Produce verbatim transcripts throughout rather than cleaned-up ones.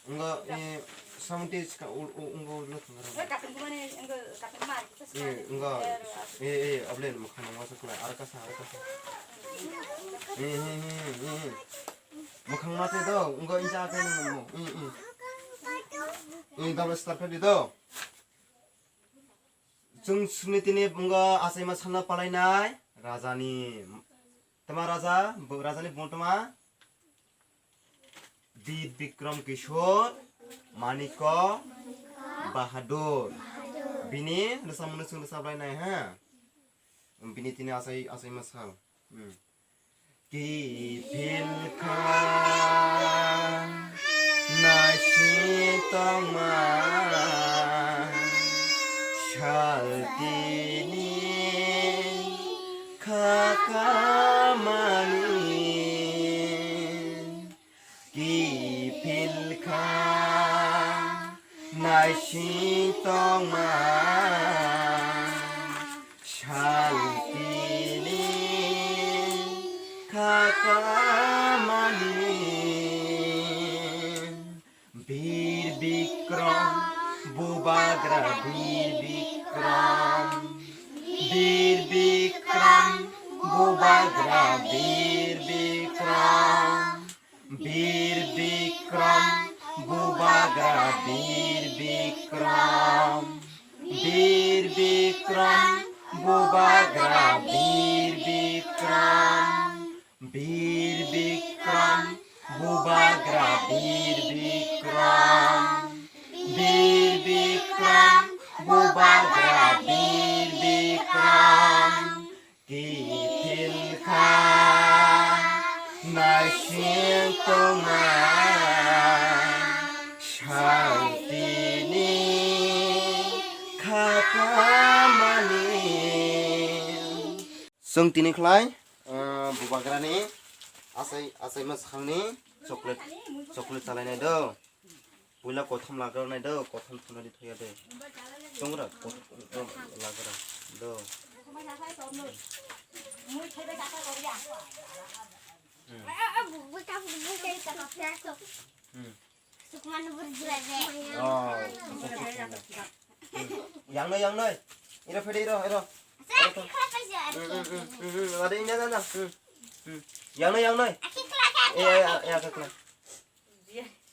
Wngkha, eh, samung tei ska ul-, u-, wngkha ulo thangkha rw. Eh, wngkha, eh, eh, ablen mwkhang nangma se kwlai, aro kasa, aro kasa. Eh, eh, eh, eh, eh. Mwkhang ma tei do, wngkha incha akai nang mo. Eh, eh. Eh, double star khe di do. Chwng sumni tini wngkha achaima salno palainai rajani. Tama raja, bo-, rajani bung tama? Bir Bikram Kishore Manikya Bahadur. Bini rwchapmungno chwng rwchaplainai ha. Bini tini achai, achaima sal. Hmm. Kiphilkha naising tongma saltini khakamani. Kiphilkha naising tongma saltini khakamani. Bir Bikram, Bubagra Bir Bikram, Bir Bikram, Bubagra Bir Bikram. Bir Bikram, Bubagra Bir Bikram. Bir Bikram, Bubagra Bir Bikram. Bir Bikram, Bubagra Bir Bikram. Bir Bikram, Bubagra Bir Bikram. Kiphilkha naising tongma saltini khakamani. Chwng tini khlai, ah, Bubagrani achai, achaima salni chocolate, chocolate chalainai do. Puila kothom lagra nai do, kothom thumna di thoya de. Chungra, kothom lagra do. Hmm. Hmm. Oh, hmm. Yang noi, yang noi. Iro phede, iro, iro. Iro to. Hmm, hmm, hmm, hmm, hmm. Ada ini, ada, ada. Hmm. Hmm. Yang noi, yang noi. Eh, ya, ya, ya, ya.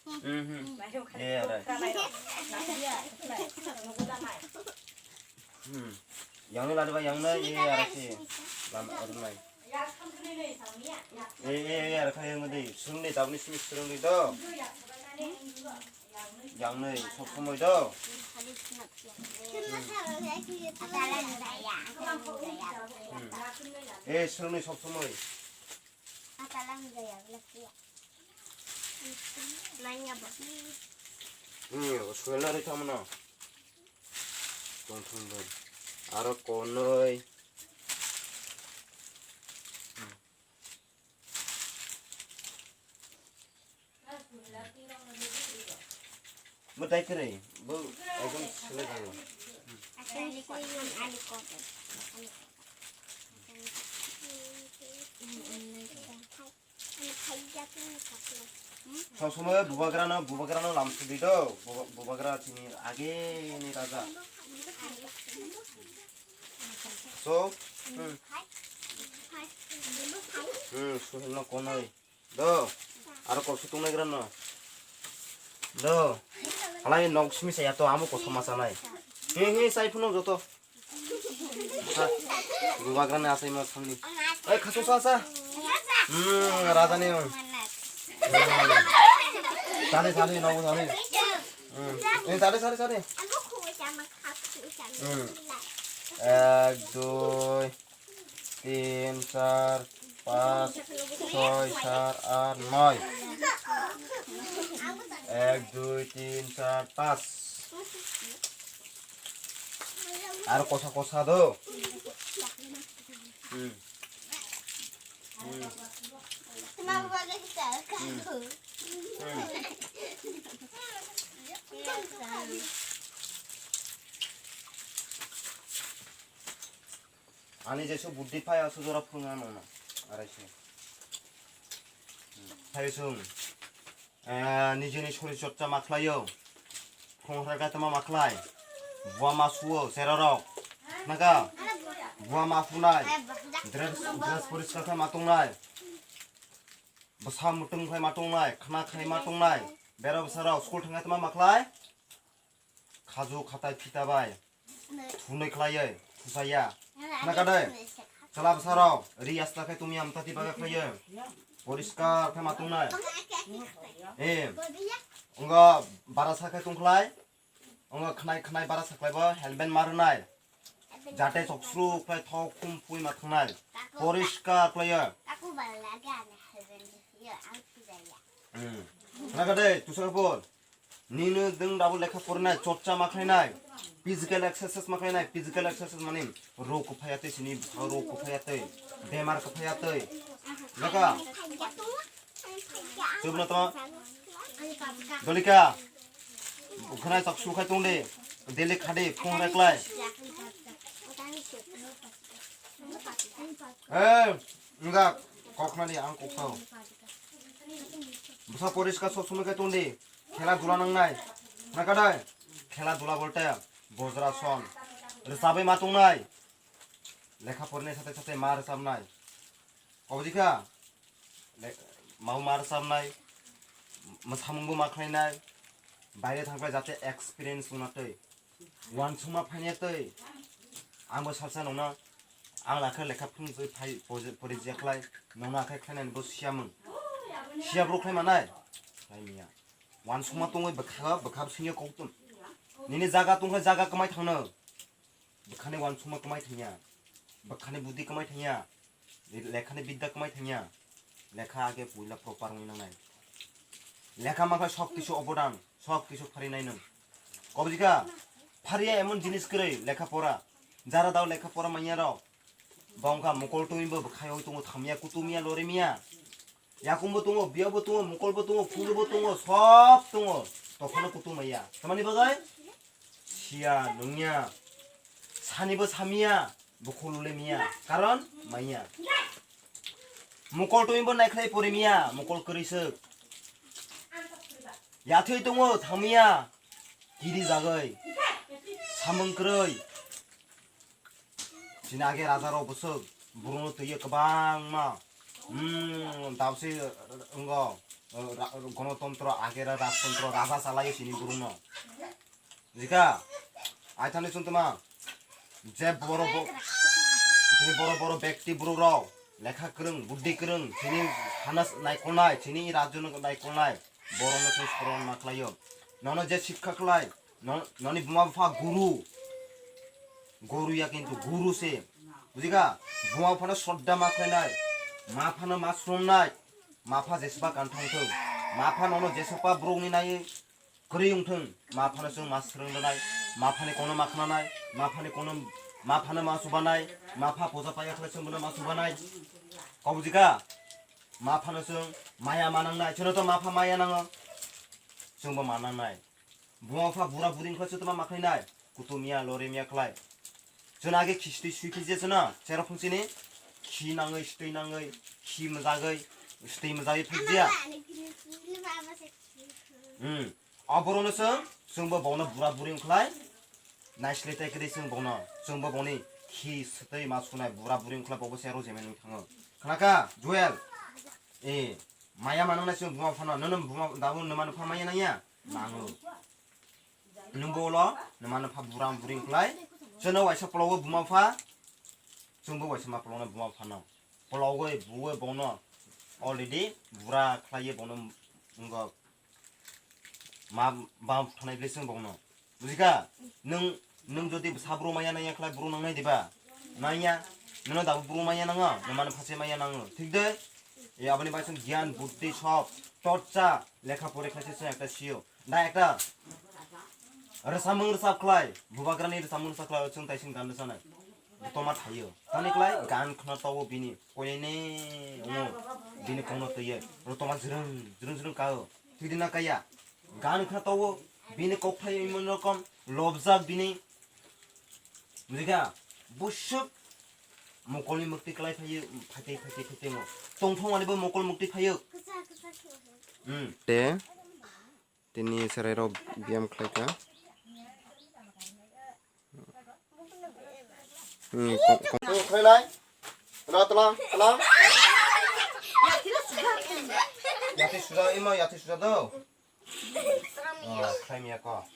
Mhm. Iya, Rai. Hmm. Yang ni ladi ba, yang ni, iya, Rai si. Lama, orang lain. Eh, eh, eh, Rai, yang ni. Sung ni, tabni sung, sung ni do. Yang ni, sob somoi do. Hmm. Eh, sung ni, sob somoi. Hmm, swelna rwi tamo no. Tongthong bai. Aro konoi. Hmm. Bo dai kwrwi, bo ekdom swlai thango. Sob somoi bubagrano, bubagrano lam sudi do, buba-, bubagra chini ageni raja. So, hmm. Hmm, Suhel no konoi. Do, aro kok sutung nai grano. Do, halai nok simi saya to amo kosom masa nai. He, he, sai phunuk joto. Ha, bubagrani asai ma sangni. Oi, khasu sa, sa. Hmm, raja ni. Hmm. Sari, sari, nogo sari. Hmm. Eh, sari, sari, sari. Hmm. Ek, dui, tin, char, pas, soi, sar, at, noi. Ek, dui, tin, char, pas. Aro kosa kosa do. Hmm. Hmm. Hmm. Hmm. Ani jesu buddhi phai asu jora phunga nona. Arai se. Hmm. Phai sung. Eh, nijini sori chorcha ma khlaio. Phung hwrwkha tama ma khlai. Bua ma suo, cherarok. Naga? Bua ma phunai. Dress, dress poriskar khai ma tongnai. Bwsa mutung khai ma tongnai. Khna khai ma tongnai. Bera bwsarok school thangkha tama ma khlai. Khaju khatai phita bai. Thunui khlaiwi, thusaya. Khna kadai? Chwla bwsarok, ri yasta khe tumya amtati baga khlaiwi. Poriskar khe ma tongnai. Eh, ongo bara sa khe tongkhlai. Ongo khnai khnai bara sa khlaibo helmet ma rwnai. Jate soksru khlai thok khum pui ma thangnai. Poriskar khlaiwi. Hmm. Khna kadai, tusa kapur. Nini dwng dabo lekha porinai, chorcha ma khlainai, physical exercise ma khlainai, physical exercise mani rok kwphaiya twi sini bwsao rok kwphaiya twi, bemar kwphaiya twi. Lekha. Chubno tamo. Dolika. Ukhwnai chak su khai tongdi. Daily khadi, phung reklai. Eh, wngkha, kok khnadi, ang kok sao. Bwsa poriskar sob somoi khe tongdi. Khela dula nangnai. Nakadai? Khela dula bolte bojrason. Rwchabwi ma tongnai. Lekha porinai sate sate ma rwchabnai. Kobjikha? Le-, mau ma rwchabnai. Mwsamungbo ma khlainai. Baire thangkhe jate experience wngna twi. Wansukma phainai twi. Angbo salsa nongno, ang lakha lekha phunugwi phai, pori-, porijak khlai, nongno akhai khlainani bo siyamung. Siya bwrwi khlai manai? Khlai manya. Wansukma tongwi bwkha, bwkha singya koktum. Nini jaga tongkha jaga kwmai thangno. Bwkhani wansukma kwmai thangya. Bwkhani budi kwmai thangya. Lekhani bidda kwmai thangya. Lekha age puila proper wngwi nangnai. Lekha mankha sok kisu obodan, sok kisu pharinai nwng. Kobjikha, phariya emon jinis kwrwi lekha pora. Jara dao lekha pora manya rok. Bongkha mukol tungwi bo bwkhai oi tongo thamya kutumya lorimiya. Yakungbo tongo, biyabo tongo, mukolbo tongo, phulubo tongo, sob tongo. Tophano kutum maya. Tamani bagwi? Siya, nungya. Sanibo samiya, bukhulule miya. Karon, maya. Mukol tumi bo naikhlai pori miya, mukol kwrwi swk. Yathwi tongo, thangmiya. Kiri jagwi. Samung kwrwi. Chini age raja rok bwswk, burungno twiyo kwbangma. Hmm, dabsi, eh, wngo, eh, ra-, gonotontro, age ra-, rajtontro, raja chalaio chini burungno. Jika, aithani chwng tongma, je boro bo-, chini boro boro bekti buruk rok, lekha kwrwng, buddhi kwrwng, chini hana naikolnai, chini rajyono naikolnai, borokno chwng soron ma khlaio. Nono je sikha khlai, no-, noni buma bupha guru, guru ya kintu guru se, bujikha? Buma buphano sodda ma khlainai, ma phano ma sromnai, ma pha jesba kanthong thung, ma pha nono jesba borokni nai, kwrwi wngthung, ma phano chwng ma swrwng rwnai, ma phani kongno ma khnanai, ma phani kongno, ma phano ma chubanai, ma pha poja paiya khlai chwng bono ma chubanai. Kobjikha? Ma phano chwng maya ma nangnai, chwngno to ma pha maya nango, chwngbo ma nangnai. Buma pha bura buri wngkha chwngno ma khlainai, kutumya loremya khlai. Chwng age khisti sui phiji chwngno, cherok phung chini, khi nangwi, stwi nangwi, khi mwjagwi, stwi mwjagwi phikjia. Hmm. Aborokno chwng, chwngbo bono bura buri wngkhlai, naisle tai kwrwi chwng bono, chwngbo boni khi swtwi ma sunai bura buri wngkhlai bobo se aro jemen wng thango. Khnakha, Joel? Eh, maya ma nangnai chwng buma phano, nono buma, dabo nwmano pha maya nangya? Nango. Nwngbo ulo nwmano pha bura buri wngkhlai, chwngno waisa plogo buma pha, chwngbo waisa ma plogo buma phano. Plogo buwe bono already bura khlaiye bono wngkha. Ma bam thonai ble chwng bono. Bujikha? Nwng, nwng jodi bwsa bru maya nangya khlai bru nangnai diba? Nangya. Nono dabo bru maya nango, nwmano pha se maya nango. Thik de? E aboni bai chwng gyan, buddhi, sob, chorcha, lekha pore khlai se chwng ekta sio. Da ekta rwchapmung rwchap khlai, bubagrani rwchapmung rwchap khlai, chwng taising gan rwchanai. Toma thaio. Tani khlai gan khna tawo bini koine omo bini kongno twiye. Ro toma jrwng, jrwng, jrwng kao. Twidi na kaya. Gan khna tawo bini kokthai imon rokom lobjak bini. Bujikha? Busuk mokolni mukti klai phaio, phaitwi, phaitwi, phaitwi mo. Tongthong ani bo mokol mukti phaio. Hmm. Te? Ini serai rok biam khlai kha. Hmm, kong, kong. Tuh, khlai lai. Tala, tala, tala. Yati suja, ima yati suja do. Oh, khlai miya ko.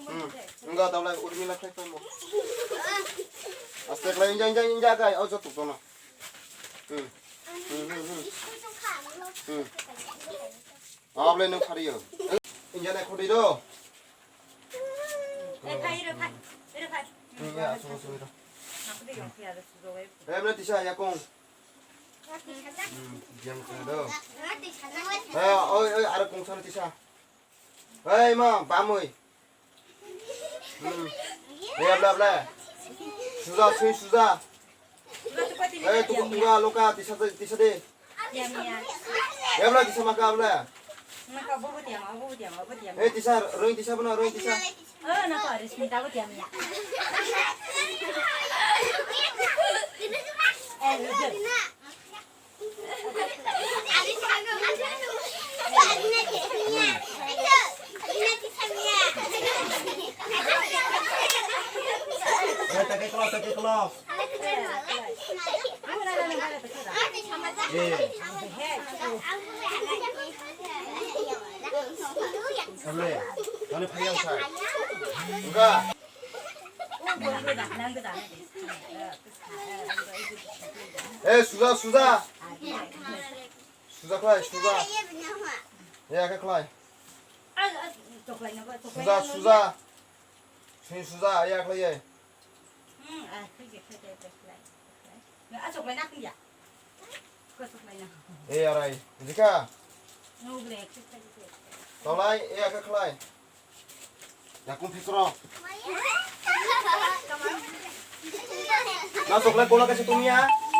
Hmm, enggak tahu lah, urmila khlai khlai mo. Aste khlai, inja, inja, inja kai, oh, jatuh kono. Hmm. Hmm, hmm, hmm. Hmm. Ablai nung phariyo. Injana khudi do. Eh, phai, iro phai, iro phai. Hmm, ya, asung, asung, iro. Nakudi yong phai, ada sujo wai. Eh, bela tisa, yakung. Hmm, diam kena do. Eh, oi, oi, ada kung sana tisa. Hei, ma, bamui. Hmm. Eh, abla, abla. Suja, sui, suja. Eh, tuka, tuka, loka, tisa de, tisa de. Eh, abla, tisa maka, abla. Eh, tisa, roi tisa bana, roi tisa. Eh, suja, suja. Suja khlai, suja. Ya, khe khlai. Suja, suja. Sini suja, ya khlai, ya. Eh, arai. Jika. Tolai, ya, khe khlai. Yakung phikro. Na chocolate kola kaisa tongya?